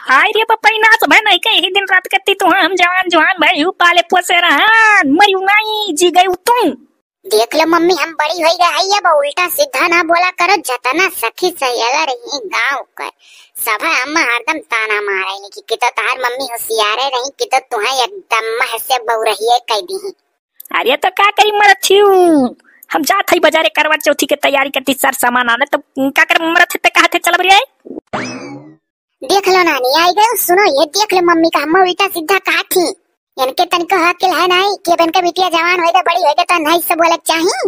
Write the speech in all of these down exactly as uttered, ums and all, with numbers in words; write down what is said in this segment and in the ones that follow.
हाय रे बप्पा, ई नास भय नहीं के, यही दिन रात कत्ती तुहा हम जवान जुहान भई हूँ, पाले पोसे रहन, मरियू नाई, जी गई तू। देख लो मम्मी, हम बड़ी होई गए हई, अब उल्टा सीधा ना बोला करो, जतना सखी सहेलर ही गाँव कर, सब हम हरदम ताना मारे कि, कि तो तहार मम्मी होशियारे रही, कि तो तुहे एकदम महसे बहुरहिए कह दी। अरे तो का करी मरत छिऊ, हम जात हई बाजारे करवा चौथी के तैयारी करती, सर सामान आने, तो का कर मरत है, ते कहा थे चलब रे। देख लो नानी, आई गयो, सुनो, ये देख लो मम्मी का, हम उल्टा सीधा कहा थी। इनके तनिको अकिल है नहीं कि अब इनके बिटिया जवान होएगा, बड़ी होएगा तो नहीं से बोले चाही।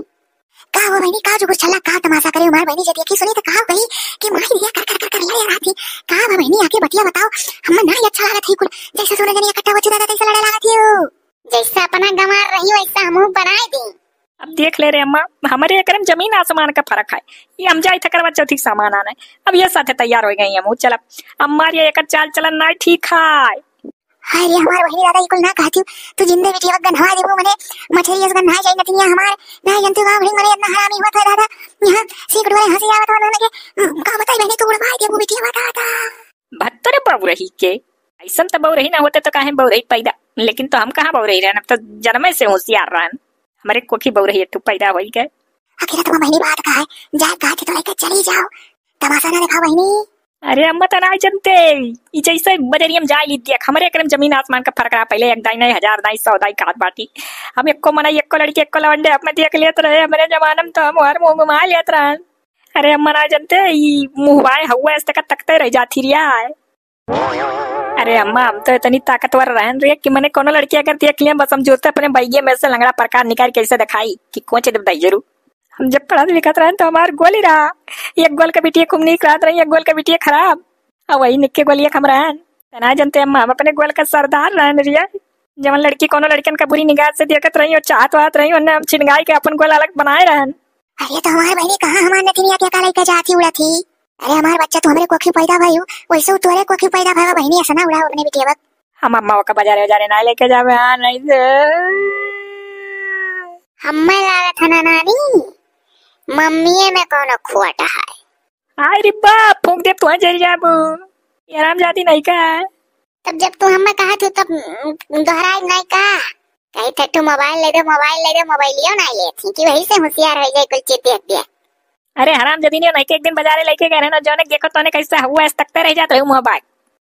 का हो बहनी, का जुगुर छल्ला, का तमाशा करे हमार बहनी? जब देखी सुनी तो का कही कि माई दिया कर कर कर कर लड़े रहा थी। का बा बहनी, आके बतिया बताओ, हम ना ये अच्छा लागत ही कुल, जैसे सुने जनी इकट्ठा हो चुका था, कैसे लड़े लागत ही हो। जैसे अपना गंवार रही वैसा हमहू बनाए दी। अब देख ले रे अम्मा, हमरे एकरे में जमीन आसमान का फर्क है। ये हम जाई थे करवा चौथी के सामान आने, अब ये साथे तैयार हो गई हमहू। चल अब अम्मा, ये एकर चाल चलन ना ठीक है। हाय रे हमार बहिनी दादा, ये कुल ना कहती हूँ। तू जिंदे बिटिया गन्हवा देबू मने, मछरी अस गन्हा जाई नतिनिया हमार। ना जानती गाँव भरी मने इतना हरामी हुआ था दादा। यहाँ सीख डोले हंसी आवत वाला लगे। हम्म, का बताई बहनी, तू उड़वाए देबू बिटिया दादा। भत्तरे बउरही के, ऐसन तो बउरही ना होते तो काहे बउरही पैदा, लेकिन तो हम कहाँ बउरही रहन, अब तो जन्मे से होशियार रहन। हमरे कोखी बउरही एक ठो पैदा होई गए। आखिर तो बहनी बात का है, जा गाय के तो लेके चली जाओ, तमाशा ना दिखाओ बहनी। अरे अम्मा तो ना जनते, ई जैसे बजरिया में जाए ली देख, हमरे एकरे में जमीन आसमान का फर्क रहा। पहले एक दाई नहीं, हजार दाई, सौ दाई कहत बाटी। हम एको मनई, एको लड़की, एको लवंडे अपने देख लेत रहे, हमरे जमाना में तो हम हर मुंह घुमा लेत रहन। अरे अम्मा ना जनते, ई मुहवाए हउआ ऐसे तक तकते रह जाती रिया है। अरे अम्मा, हम तो इतनी ताकतवर रहन रे कि मने कोनो लड़की अगर देख लिया, बस हम जोते अपने बैगे में से लंगड़ा प्रकार निकाल के ऐसे दिखाई कि कोचे देव दाई जरू। हम जब पढ़त लिखत रहन तो हमार गोली रहा, एक गोल का बिटिया खूब नीक रहत रही, एक गोल का बिटिया खराब। अब वही निक्के गोलिया के हम रहन। तना जनते अम्मा, हम अपने गोल का सरदार रहन रिया। जवन लड़की कोनो लड़कन का बुरी निगाह से देखत रही और चाहत वाहत रही, उन्हें हम छिनगाई के अपन गोल अलग बनाए रहन। अरे तो हमार बहनी कहाँ हमार नतिनिया के अकाल का जाती उड़ा थी? अरे हमार बच्चा, तू हमरे कोखी पैदा भई हो, वैसे उ तोरे कोखी पैदा भई बा बहिनी, ऐसा ना उड़ाओ अपने बिटिया बक। हम अम्मा ओका बाजारे उजारे ना लेके जावे, हाँ, नहीं से। हम्मे लागत है ना नानी, मम्मीए में कोनो खोट है। आय रे बाप, फूंक दे तुहे जरी जाबू। ये हरामजादी नहीं का? तब जब तू हम्मे कहा थी तब, उम, दोहराई नहीं का? कही थे, "तू मोबाइल ले दे, मोबाइल ले दे," मोबाइलियो ना लेत ही कि वही से होशियार हो जाए, कुल चीज देख दे। अरे हराम जदी ने, नहीं के एक दिन बाजारे लेके गए रहे ना, जौने देखो तौने कैसे हुआ, ऐसे तकते रह जात रहे मोबाइल।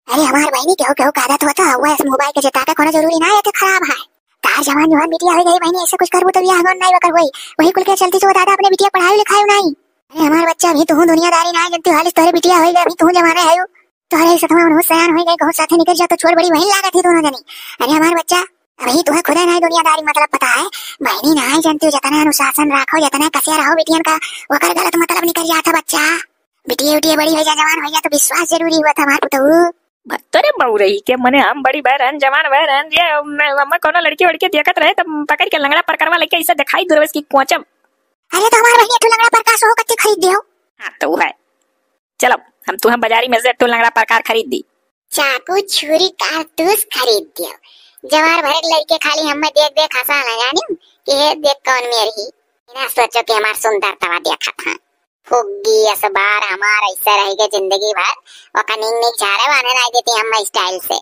अरे हमार बहनी, केहू केहू का आदत होता हुआ, ऐसे मोबाइल के जता के कोनो जरूरी ना है कि खराब है। तार जवान जवान बिटिया हो गई बहनी, ऐसे कुछ करबू तो बियाह गौन नहीं वकर होई। वही कुल के चलती जो दादा अपने बिटिया पढ़ाई लिखाई नहीं। अरे हमार बच्चा, अभी तू दुनियादारी ना है, जब तू हालिस तोहरे बिटिया हो गई, अभी तू जमाना है। तोहरे सतमा मनहू सयान होई गए, कहूँ साथे निकल जा तो छोड़ बड़ी बहन लागत ही दोनों जनी। अरे हमार बच्चा, अभी तुहे खुदे नहीं दुनियादारी मतलब पता है। बहनी नहीं जानती हो, जितना अनुशासन रखो, जितना कसिया रहो बिटियन का, वकर गलत मतलब निकल जाता बच्चा। बिटिया उटिया बड़ी हो जा, जवान हो जा तो विश्वास जरूरी हुआ था हमार पुतहू। भत्तरे बउरही के, मने हम बड़ी भय रहन, जवान भय रहन, ये मैं, हम कोनो लड़की वड़की देखत रहे तब पकड़ के लंगड़ा परकरवा लेके ऐसे दिखाई दुर्वेश की कोचम। अरे तो हमार बहनी एक ठो लंगड़ा परकाश हो कच्ची खरीद दे हो। हाँ तो है, चलो, हम तुहे बाजारी में से एक ठो लंगड़ा प्रकार खरीद दी। चाकू, छुरी, कारतूस खरीद दियो। जवार भरे के लड़के खाली हमें देख देख हंसा ना जानिम कि हे देख कौन मेर ही। बिना सोचो कि हमार सुंदरतवा देखत हैं। फुग्गी असबार हमार ऐसे रह गए जिंदगी भर। ओका नीक नीक झारे बांधे ना देती हम स्टाइल से।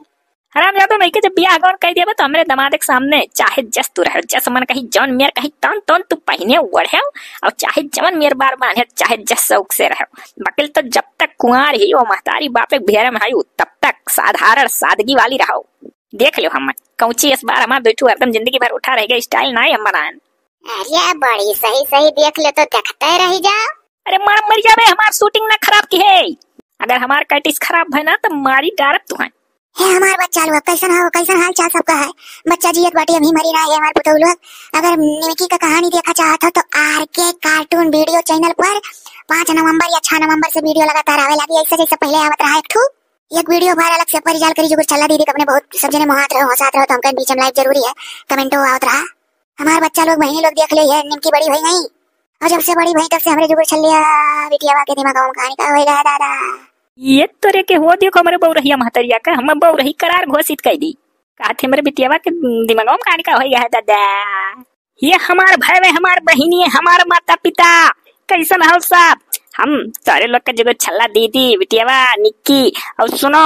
हरामजादो नहीं के जब बियाह गौन कह देबे तो हमरे दमाद के सामने चाहे जस तू रहे, जस मन कही, जौन मेर कही, तौन तौन तू पहिने ओढ़े, और चाहे जवन मेर बार बांधे, चाहे जस शौक से रहे। बकिल तो जब तक कुंवार ही वो महतारी बाप एक भेरम है, तब तक साधारण सादगी वाली रहो। देख लो हम कौची इस बार हमार दुई ठो हरदम जिंदगी भर उठा रह गए, स्टाइल ना हम बनाएन। अरे बड़ी सही सही देख ले तो देखते रह जा। अरे मार मर जाबे, हमार शूटिंग ना खराब की है। अगर हमार कैटिस खराब है ना तो मारी डारब तुहां। हे हमार बच्चा लोग, कैसन हो, कैसन हाल चाल सबका है? बच्चा जियत बाटे, अभी मरी ना है हमार पुतहु लोग। अगर निमकी का कहानी देखा चाहत हो तो आर के कार्टून वीडियो चैनल पर पाँच नवंबर या छह नवंबर से वीडियो लगातार आवे लागी, ऐसे जैसे पहले आवत रहा एक ठो। एक वीडियो वायरल से परिजाल करी जो कुछ चला दीदी अपने बहुत सब जने मोहात रहो, हंसात रहो, तो हमका बीच में लाइव जरूरी है, कमेंटो आवत रहा। हमार बच्चा लोग, बहनी लोग देख ले, ये निमकी बड़ी भई नहीं। और जब से बड़ी भई तब से हमरे जुगुर छल्लिया बिटियावा के दिमाग में कहानी का होई गया दादा। ये तोरे के हो देखो हमरे बउरहिया महतरिया का, हम बउरही करार घोषित कर दी। कहा थे हमरे बिटियावा के दिमाग में कहानी का होई गया दादा। ये हमार भाई, हमार बहिनी, हमार माता पिता, कैसन हो सब? हम तोहरे लोग के जुगुर छल्ला दीदी, बिटियावा, निक्की। और सुनो,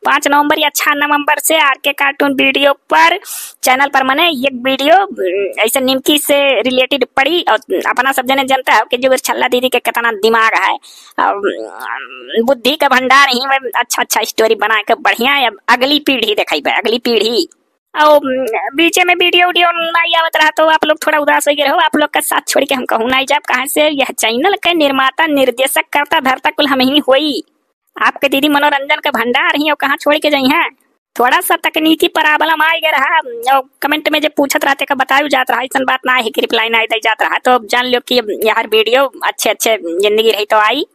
पाँच नवंबर या छह नवंबर से आर के कार्टून वीडियो पर, चैनल पर, मने एक वीडियो, उम, ऐसे निमकी से रिलेटेड पड़ी। और अपना सब जने जनता हो कि जुगुर छल्ला दीदी के कितना दिमाग है, और, उम, बुद्धि का भंडार ही में अच्छा अच्छा स्टोरी बना के बढ़िया है। अब अगली पीढ़ी देखेबे, अगली पीढ़ी। और, उम, बीचे में वीडियो उडियो नहीं आवत रहा तो आप लोग थोड़ा उदास हो गए हो। आप लोग का साथ छोड़ के हम कहूँ नहीं जाब। कहाँ से यह चैनल के निर्माता, निर्देशक, कर्ता, धर्ता कुल हम ही होई। आपके दीदी मनोरंजन के भंडार ही, और कहाँ छोड़ के जाई हैं? थोड़ा सा तकनीकी प्रॉब्लम आ गया रहा, और कमेंट में जब पूछत रहते का बतायु जात रहा, ऐसन बात ना है कि रिप्लाई ना दे जात रहा। तो अब जान लो कि अब यार वीडियो अच्छे अच्छे जिंदगी रही तो आई,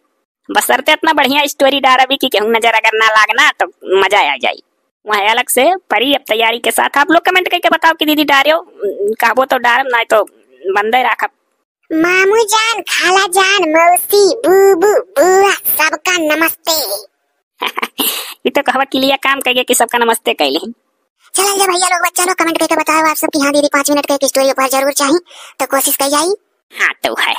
बशर्ते इतना बढ़िया स्टोरी डारबी कि केहू नजर अगर ना लागना तो मजा आ जाई। वह अलग से परी अब तैयारी के साथ। आप लोग कमेंट करके बताओ कि दीदी डारियो, कहबो तो डारब, ना तो बंदे राखब। मामू जान, खाला जान, मौसी, बूबू, बुआ, सबका नमस्ते। ये तो कहवा के लिए काम कहिए कि सबका नमस्ते कह लें। चलो जा भैया लोग, चलो कमेंट करके बताओ आप सब कि हाँ दीदी पाँच मिनट का एक स्टोरी उपहार जरूर चाहिए, तो कोशिश कही जाई। हाँ तो है।